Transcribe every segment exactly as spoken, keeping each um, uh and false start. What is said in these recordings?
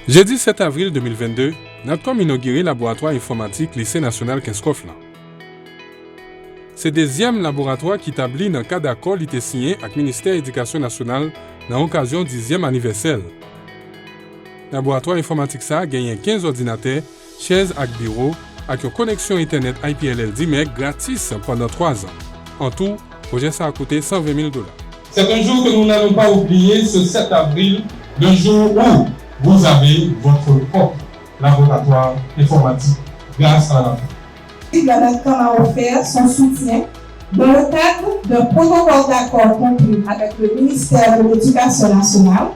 Jedi sèt avril de mil vennde, Natcom inogire laboratwa enfòmatik Lise Nasyonal Kenskòf lan. Se dezyèm laboratwa ki tabli nan kad akò li te siyen ak Ministè Edikasyon Nasyonal nan okazyon dizyèm anivèsè l. Laboratwa enfòmatik sa a genyen kenz òdinatè, chèz ak biwo, ak yon koneksyon entènèt I P L L di mèg gratis pandan twa zan. An tou, pwojè sa a koute san ven mil dola. C'est un jour que nous n'allons pas oublier, ce sept avril, le jour où vous avez votre propre laboratoire informatique grâce à la Natcom a offert son soutien dans le cadre d'un protocole d'accord conclu avec le ministère de l'Éducation nationale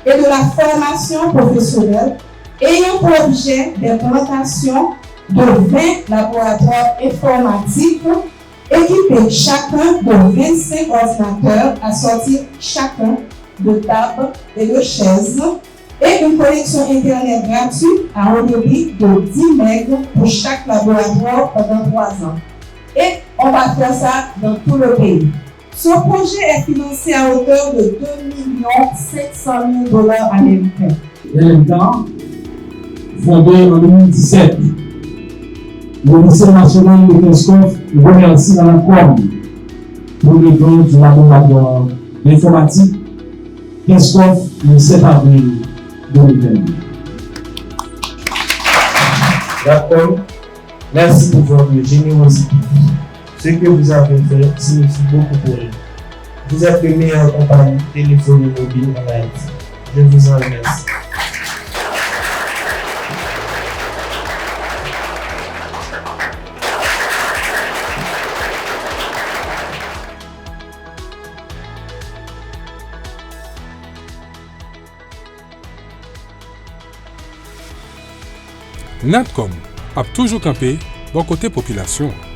et de la formation professionnelle ayant pour objet l'implantation de vingt laboratoires informatiques équipés chacun de vingt-cinq ordinateurs assortis chacun de tables et de chaises et une connexion Internet gratuite à haut débit de dix meg pour chaque laboratoire pendant trois ans. Et on va faire ça dans tout le pays. Ce projet est financé à hauteur de deux millions cinq cent mille dollars américains. L M K, fondé en deux mille dix-sept, le lycée national de Kenskòf remercie la Natcom pour le don du laboratoire d'informatique Kenskòf le sept avril deux mille vingt-deux. Natcom, merci pour votre générosité. Ce que vous avez fait signifie beaucoup pour nous. Vous êtes le meilleur compagnie téléphonie mobile en Haïti. Je vous en remercie. Natcom ap toujou kanpe bò kote popilasyon an.